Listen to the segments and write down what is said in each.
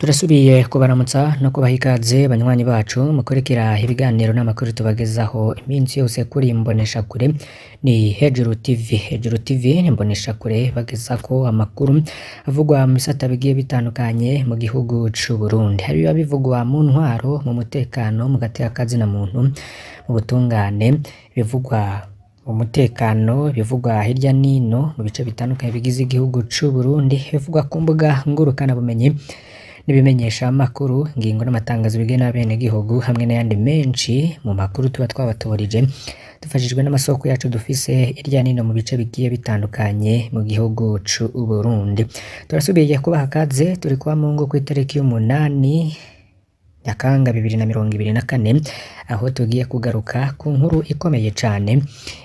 Turasubiye kubaramutsa no kubaha ikaze banywanyi bacu mukurikira ibiganiro n'amakuru tubagezaho iminsi yose kuri Imboneshakure. Ni Hejuru TV. Hejuru TV ni Imboneshakure bagezako amakuru avugwa mu bisata bigiye bitandukanye mu gihugu c'u Burundi. Hari ibiba bivugwa mu ntwaro, mu mutekano, mu gateka na muntu, mu butungane, ibivugwa mu mutekano, ibivugwa hirya nino mu bice bitandukanye bigize igihugu c'u Burundi, ibivugwa ku mbuga ngurukanabumenyi n'ibimenyesha amakuru, ingingo n'amatangazo bigena abenegihugu hamwe n'ayandi menshi mu makuru tuba twabatoreje dufashijwe n'amasoko yacu dufise hirya nino mu bice bigiye bitandukanye mu gihugu c'u Burundi. Turasubiye kubaha ikaze, turi kwa Mungu kw'itariki y'umunani Nyakanga 2024, aho tugiye kugaruka ku nkuru ikomeye cane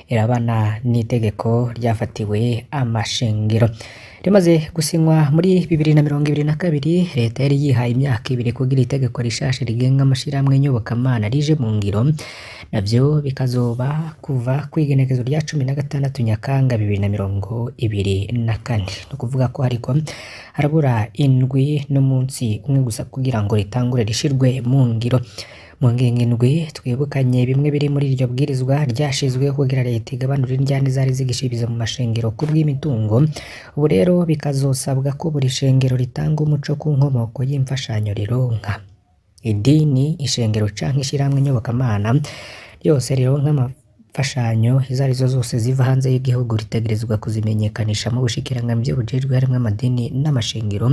irabana n'itegeko ryafatiwe amashengero. Rimaze gusinywa muri 2022, leta yari yihaye imyaka ibiri kugira itegeko rishasha rigenga amashirahamwe nyobokamana rije mu ngiro, navyo bikazoba kuva kw'igenekezo rya 16 Nyakanga 2024. Ni ukuvuga ko hariko harabura indwi n'umunsi umwe gusa kugira ngo ritangure rishirwe mu ngiro. Mu ngingo indwi twibukanye bimwe biri muri iryo bwirizwa ryashizweho kugira leta igabanure indyane zari zigishiriza mu mashengero kubw'imitungo. Ubu rero bikazosabwa ko buri shengero ritanga umuco ku nkomoko y'imfashanyo rironka. Idini, ishengero canke ishirahamwe nyobokamana ryose rironka amafashanyo izo arizo zose ziva hanze y'igihugu ritegerezwa kuzimenyekanisha mu bushikiranganji bujejwe harimwo amadini n'amashengero.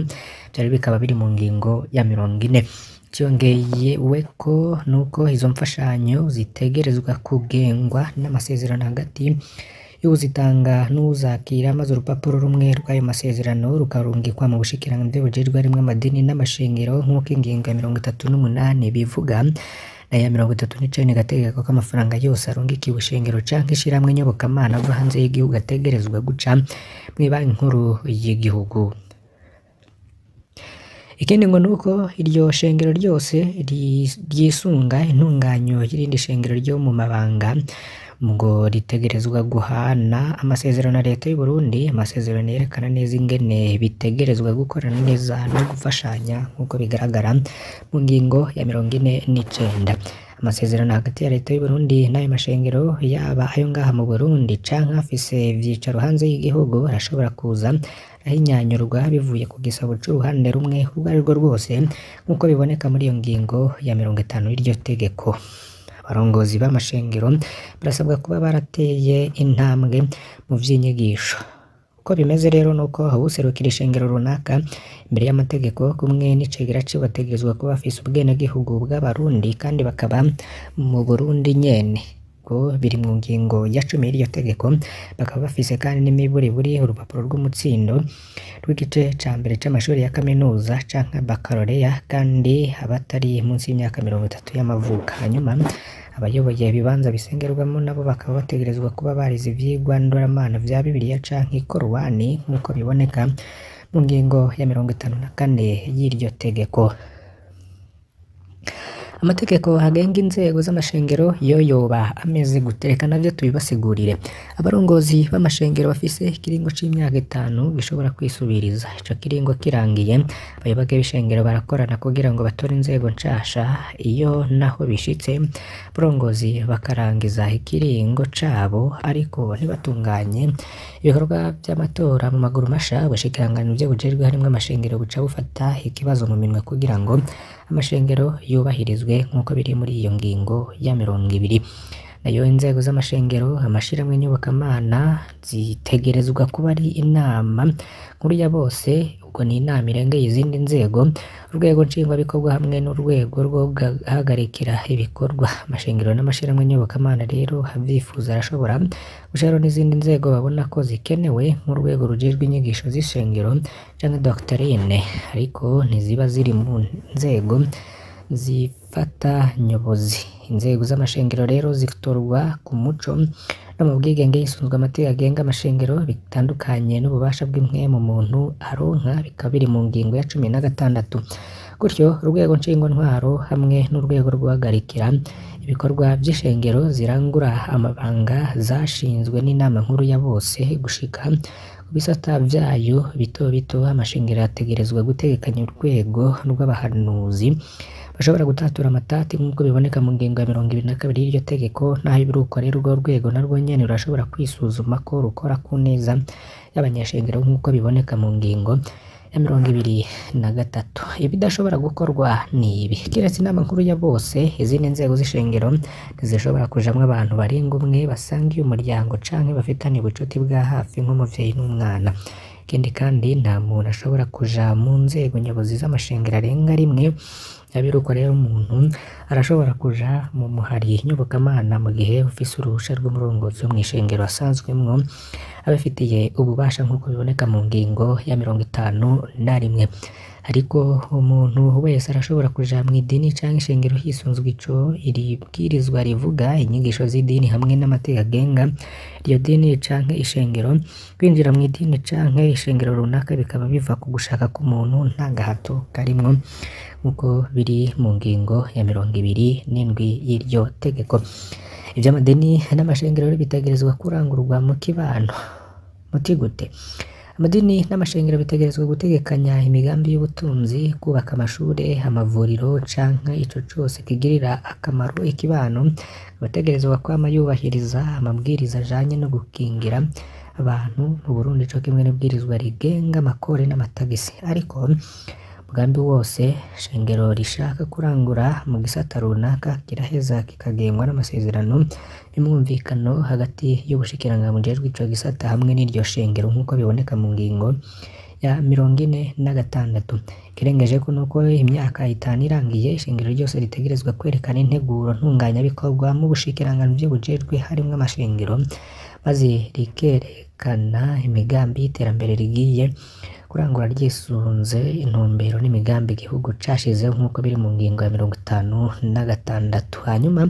Vyari bikaba biri mu ngingo ya 40. Cyongeye weko nuko izo mfashanyo zitegerezwa kugengwa n'amasezerano hagati y'uzitanga n'uzakira, maze urupapuro rumwe rw'ayo masezerano rukarungikwa mu bushikiranganji bujejwe harimwo amadini n'amashengero nk'uko ingingo ya 38 bivuga, na ya 39 igategeka ko amafaranga yose arungikiwe ishengero canke ishirahamwe nyobokamana ava hanze y'igihugu ategerezwa guca mw'ibanki nkuru y'igihugu. Ikindi ngo nuko iryo shengero ryose ryisunga intunganyo y'irindi shengero ryo mu mabanga, ngo ritegerezwa guhana amasezerano na leta y'u Burundi, amasezerano yerekana neza ingene bitegerezwa gukorana neza no gufashanya nk'uko bigaragara mu ngingo ya 49. Amasezerano hagati ya leta y'u Burundi n'ayo mashengero, yaba ayo ngaha mu Burundi canke afise ivyicaro hanze y'igihugu, arashobora kuza ahinyanyurwa bivuye ku gisabo c'uruhande rumwe urwo arirwo rwose nk'uko biboneka muri iyo ngingo ya 50 y'iryo tegeko. Abarongozi b'amashengero barasabwa kuba barateye intambwe mu vy'inyigisho. Uko bimeze rero nuko uwuserukira ishengero runaka imbere y'amategeko kumwe n'icegera ciwe bategerezwa kuba bafise ubwenegihugu bw'Abarundi kandi bakaba mu Burundi nyene. Ko biri mu ngingo ya 10 y'iryo tegeko, bakaba bafise kandi n'imiburiburi urupapuro rw'umutsindo rw'igice ca mbere c'amashuri ya kaminuza canke bakaloreya, kandi abatari munsi y'imyaka 30 y'amavuko. Hanyuma abayoboye ibibanza bisengerwamo nabo bakaba bategerezwa kuba barize ivyigwa ndoramana vya Bibiliya canke Korowani nk'uko biboneka mu ngingo ya 54 y'iryo tegeko. Amategeko agenga inzego z'amashengero yo yoba ameze gute? Reka navyo tubibasigurire. Abarongozi b'amashengero bafise ikiringo c'imyaka 5 gishobora kwisubiriza. Ico kiringo kirangiye, abayoboke b'ishengero barakorana kugira ngo batore inzego nshasha. Iyo naho bishitse, abarongozi bakarangiza ikiringo cabo ariko ntibatunganye ibikorwa vy'amatora mu maguru masha, ubushikiranganji bujejwe harimwo amashengero buca bufata ikibazo mu minwe kugira ngo amashengero yubahirizwe nk'uko biri muri iyo ngingo ya 20. Nayo inzego z'amashengero, amashirahamwe nyobokamana zitegerezwa kuba ari inama nkuru ya bose, ubwo ni inama irengeye izindi nzego, urwego nshingwabikorwa hamwe n'urwego rwo guhagarikira ibikorwa. Amashengero n'amashirahamwe nyobokamana rero abavyifuza arashobora gushiraho n'izindi nzego babona ko zikenewe nk'urwego rujejwe inyigisho z'ishengero canke doctrine, ariko ntiziba ziri mu nzego zifata nyobozi. Inzego z'amashengero rero zitorwa ku muco no mu bwigenge hisunzwe amategeko agenga amashengero, bitandukanye n'ububasha bw'impwemu muntu aronka, bikaba biri mu ngingo ya 16. Gutyo urwego nshingwantwaro hamwe n'urwego rw'uhagarikira Ibikorwa vy'ishengero zirangura amabanga zashinzwe n'inama nkuru ya bose gushika ku bisata vyayo bito bito. Amashengero ategerezwa gutegekanya urwego rw'abahanuzi bashobora gutatura amatati nk'uko biboneka mu ngingo ya 22 y'iryo tegeko. Naho ibiruko rero, urwo rwego narwo nyene rurashobora kwisuzuma ko rukora ku neza y'abanyeshengero nk'uko biboneka mu ngingo ya 23. Ibidashobora gukorwa ni ibi: kiretse inama nkuru ya bose, izindi nzego z'ishengero ntizishobora kujamwo abantu barenga umwe basangiye umuryango canke bafitaniye ubucuti bwa hafi nk'umuvyeyi n'umwana. Ikindi kandi, nta muntu ashobora kuja mu nzego nyobozi z'amashengero arenga rimwe. Abiruko rero, umuntu arashobora kuja mu muhari nyobokamana mu gihe ufise uruhusha rw'umurongozi wo mw'ishengero asanzwemwo abafitiye ububasha nk'uko biboneka mu ngingo ya 51. Ariko umuntu wese arashobora kuja mw'idini canke ishengero hisunzwe ico iri bwirizwa rivuga, inyigisho z'idini hamwe n'amategeko agenga iryo dini canke ishengero. Kwinjira mw'idini canke ishengero runaka bikaba biva ku gushaka k'umuntu, nta gahato karimwo, nk'uko biri mu ngingo ya 27 y'iryo tegeko. Ivy'amadini n'amashengero rero bitegerezwa kurangurwa mu kibano. Muti gute? Amadini n'amashengero bitegerezwa gutegekanya imigambi y'ubutunzi, kubaka amashure, amavuriro canke ico cose kigirira akamaro ikibano. Abategerezwa kwama yubahiriza amabwiriza ajanye no gukingira abantu mu Burundi, co kimwe n'ibwirizwa rigenga amakori n'amatagisi. Ariko umugambi wose shengero rishaka kurangura mu gisata runaka kiraheza kikagengwa n'amasezerano y'umwumvikano hagati y'ubushikiranganji bujejwe ico gisata hamwe n'iryo shengero, nk'uko biboneka mu ngingo ya 46. Ikirengejeko nuko imyaka 5 irangiye, ishengero ryose ritegerezwa kwerekana integuro ntunganyabikorwa mu bushikiranganji bujejwe harimwo amashengero, maze rikerekana imigambi y'iterambere rigiye kurangura ryisunze intumbero n'imigambi igihugu cashizeho, nk'uko biri mu ngingo ya 56. Hanyuma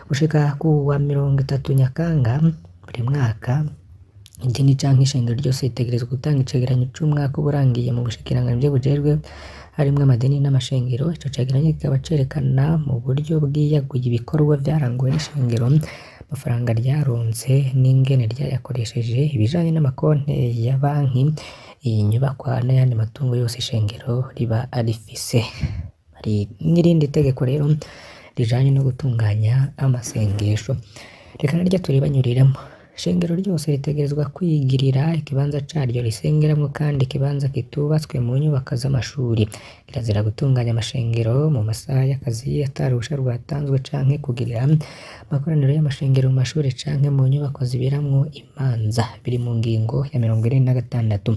gushika ku wa 30 Nyakanga buri mwaka, idini canke ishengero ryose ritegerezwa gutanga icegeranyo c'umwaka uba urangiye mu bushikiranganji bujejwe harimwo amadini n'amashengero. Ico cegeranyo kikaba cerekana mu buryo bwiyaguye ibikorwa vyaranguwe n'ishengero, amafaranga ryaronse n'ingene ryayakoresheje, ibijanye n'amakonte ya banki, inyubakwa n'ayandi matungo yose ishengero riba rifise. Hari n'irindi tegeko rero rijanye no gutunganya amasengesho, reka naryo turibanyuriremo. Ishengero ryose ritegerezwa kwigirira ikibanza caryo risengeramwo, kandi ikibanza kitubatswe mu nyubako z'amashuri. Kirazira gutunganya amashengero mu masaha y'akazi ata ruhusha rwatanzwe, canke kugirira amakoraniro y'amashengero mu mashuri canke mu nyubako ziberamwo imanza, biri mu ngingo ya 46.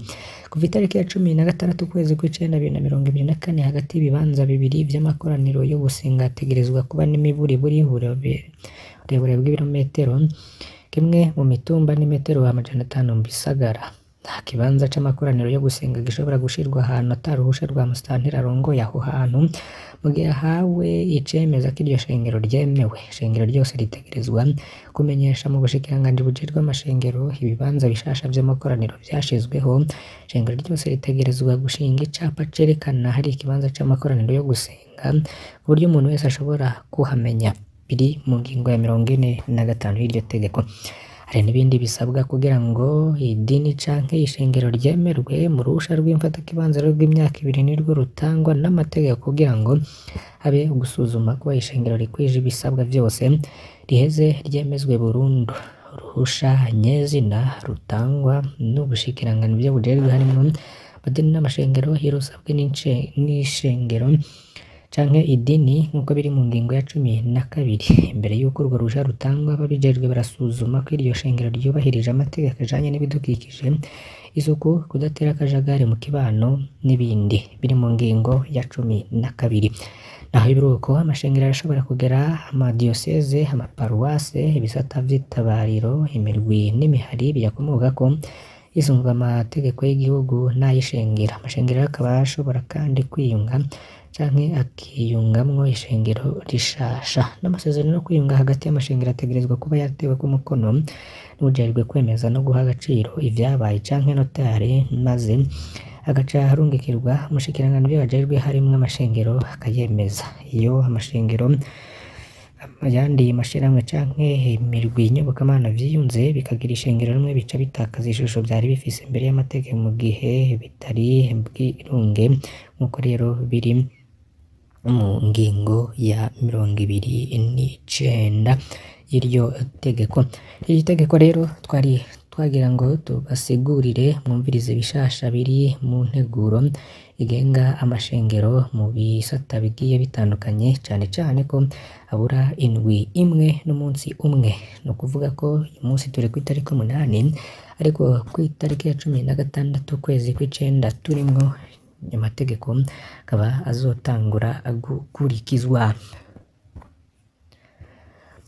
Kuva itariki ya 16 ukwezi kw'icenda 2024, hagati y'ibibanza bibiri vy'amakoraniro yo gusenga hategerezwa kuba n'imiburiburi uburebure bw'ibirometero kimwe mu mitumba n'imetero 500 mu bisagara. Nta kibanza c'amakoraniro yo gusenga gishobora gushirwa ahantu ata ruhusha rwa musitanteri arongoye aho hantu, mu gihe ahawe icemeza ko iryo shengero ryemewe. Ishengero ryose ritegerezwa kumenyesha mu bushikiranganji bujejwe amashengero ibibanza bishasha vy'amakoraniro vyashizweho. Ishengero ryose ritegerezwa gushinga icapa cerekana hari ikibanza c'amakoraniro yo gusenga, ku buryo umuntu wese ashobora kuhamenya, biri mu ngingo ya 45 y'iryo tegeko. Hari n'ibindi bisabwa kugira ngo idini canke ishengero ryemerwe. Mu ruhusha rw'imfatakibanza rw'imyaka 2 nirwo rutangwa n'amategeko kugira ngo habe gusuzuma ko ishengero rikwije ibisabwa vyose, riheze ryemezwe burundu. Uruhusha nyezina rutangwa n'ubushikiranganji bujejwe harimwo amadini n'amashengero iyo rusabwe n'ishengero canke idini, nk'uko biri mu ngingo ya 12. Imbere y'uko urwo ruhusha rutangwa, ababijejwe barasuzuma ko iryo shengero ryubahirije amategeko ajanye n'ibidukikije, isuku, kudatera akajagari mu kibano n'ibindi, biri mu ngingo ya 12. Naho ibiruko, amashengero arashobora kugera amadiyoseze, amaparuwase, ibisata vy'itabariro, imirwi n'imihari biyakomokako, hisunzwe amategeko y'igihugu n'ay'ishengero. Amashengero akaba ashobora kandi kwiyunga canke akiyungamwo ishengero rishasha. N'amasezerano yo kwiyunga hagati y'amashengero ategerezwa kuba yateweko umukono n'uwujejwe kwemeza no guha agaciro ivyabaye canke notari, maze agaca arungikirwa umushikiranganji ajejwe harimwo amashengero akayemeza. Iyo amashengero Ayandi mashirahamwe canke imirwi nyobokamana vyiyunze bikagira ishengero rimwe bica bitakaza ishusho vyari bifise imbere y'amategeko mu gihe bitari bwirunge, nk'uko rero biri mu ngingo ya 29 y'iryo tegeko. Iri tegeko rero twari twagira ngo tubasigurire mwumvirize bishasha biri mu nteguro igenga amashengero mu bisata bigiye bitandukanye, cane cane ko habura indwi imwe n'umunsi umwe. Ni ukuvuga ko uyu munsi turi kw'itariki 8, ariko kw'itariki ya 16 ukwezi kw'icenda turimwo amategeko akaba azotangura gukurikizwa.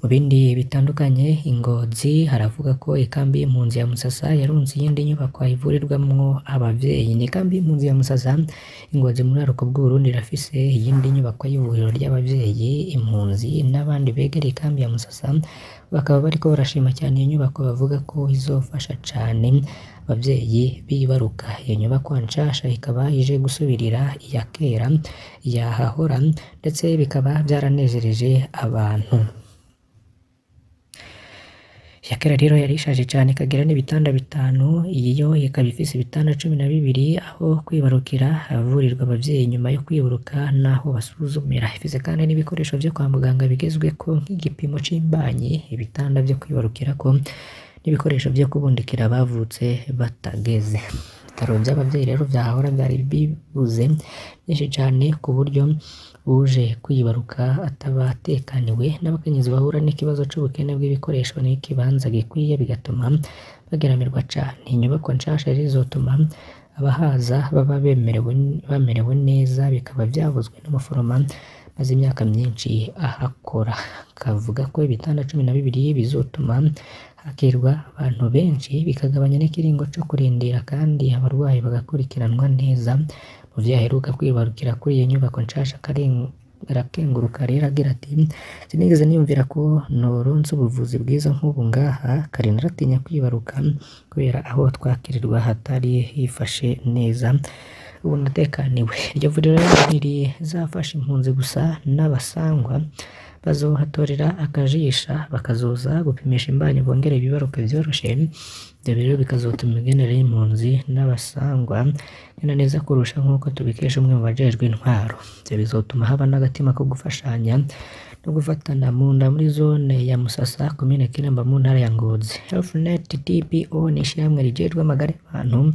Mu bindi bitandukanye, i Ngozi haravuga ko ikambi y'impunzi ya Musasa yarunze iyindi nyubakwa ivurirwamwo abavyeyi. Ni ikambi y'impunzi ya Musasa i Ngozi mu buraruko bw'Uburundi irafise iyindi nyubakwa y'ivuriro ry'abavyeyi, impunzi n'abandi begereye ikambi ya Musasa bakaba bariko barashima cyane iyo nyubako, bavuga ko izofasha cane abavyeyi bibaruka. Iyo nyubakwa nshasha ikaba ije gusubirira iya kera yahahora, ndetse bikaba vyaranejereje abantu. Iya kera rero yari ishaje cane ikagira n'ibitanda 5, iyi yo ikaba ifise ibitanda 12 aho kwibarukira havurirwa abavyeyi nyuma yo kwibaruka n'aho basuzumira. Ifise kandi n'ibikoresho vyo kwa muganga bigezweko nk'igipimo c'imbanyi, ibitanda vyo kwibarukirako n'ibikoresho vyo kubundikira abavutse batageze. Ibitaro vy'abavyeyi rero vyahahora vyari bibuze vyinshi cane ku buryo uje kwibaruka ataba atekaniwe, n'abakenyezi bahura n'ikibazo c'ubukene bw'ibikoresho n'ikibanza gikwiye bigatuma bageramirwa cane. Inyubakwa nshasha rero izotuma abahaza baba bamerewe neza, bikaba vyavuzwe n'umuforoma maze imyaka myinshi ahakora. Akavuga ko ibitanda 12 bizotuma hakirwa abantu benshi, bikagabanya n'ikiringo co kurindira kandi abarwayi bagakurikiranwa neza. Mu vyo aheruka kwibarukira kuri iyo nyubako nshasha arakenguruka rero agira ati: "Sinigeze niyumvira ko noronse ubuvuzi bwiza nk'ubu ngaha, kare naratinya kwibaruka kubera aho twakirirwa hatari hifashe neza, ubu ndatekaniwe." Iryo vuriro rero ntirizafasha impunzi gusa, n'abasangwa bazohatorera akajisha, bakazoza gupimisha imbanyi bongere bibaruke vyoroshe. Ivyo rero bikazotuma imigenere y'impunzi n'abasangwa igenda neza kurusha, nk'uko tubikesha umwe mu bajejwe intwaro. Ivyo bizotuma haba n'agatima ko gufashanya no gufatana mu nda muri zone ya Musasa, komine Kiremba mu ntara ya Ngozi. Healthnet TPO ni ishirahamwe rijejwe amagara y'abantu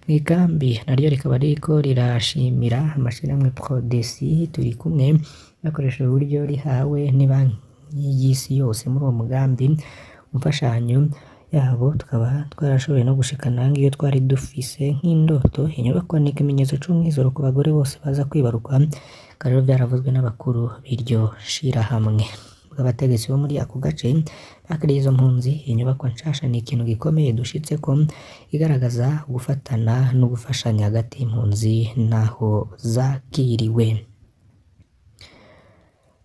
mw'ikambi, naryo rikaba ririko rirashimira amashirahamwe Prodesi turi kumwe bakoresheje uburyo rihawe n'ibanki y'isi yose muri uwo mugambi. Imfashanyo yabo tukaba twarashoboye no gushikana ngiyo twari dufise nk'indoto. Inyubakwa ni ikimenyetso c'umwizero ku bagore bose baza kwibaruka, bikaba rero vyaravuzwe n'abakuru b'iryo shirahamwe. Abategetsi bo muri ako gace bakiriye izo mpunzi. Inyubakwa nshasha ni ikintu gikomeye dushitseko, igaragaza gufatana no gufashanya hagati y'impunzi n'aho zakiriwe.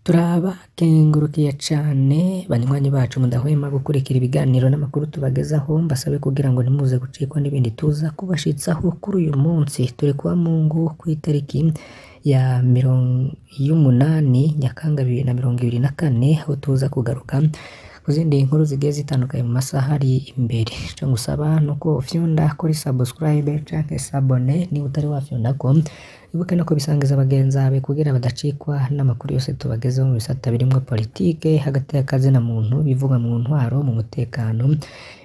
Turabakengurukiye cane banywanyi bacu mudahwema gukurikira ibiganiro n'amakuru tubagezaho, mbasabe kugira ngo ntimuze gucikwa n'ibindi tuza kubashitsaho kuri uyu munsi. Turi kuwa Mungu kw'itariki ya 8 Nyakanga 2024, aho tuza kugaruka ku zindi nkuru zigiye zitandukanye mu masaha ari imbere. Ico ngusaba nuko ufyonda kuri subscribe canke s'abonner niba utari wafyondako, wibuke no kubisangiza bagenzi bawe kugira badacikwa n'amakuru yose tubagezeho mu bisata birimwo politike, hagati y'akazina muntu, bivugwa mu ntwaro, mu mutekano,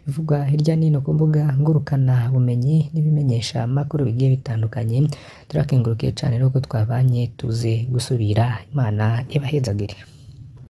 bivugwa hirya n'ino ku mbuga ngurukana bumenyi n'ibimenyesha amakuru bigiye bitandukanye. Turakengurukiye cane rero ko twabanye, tuze gusubira. Imana ibahezagire.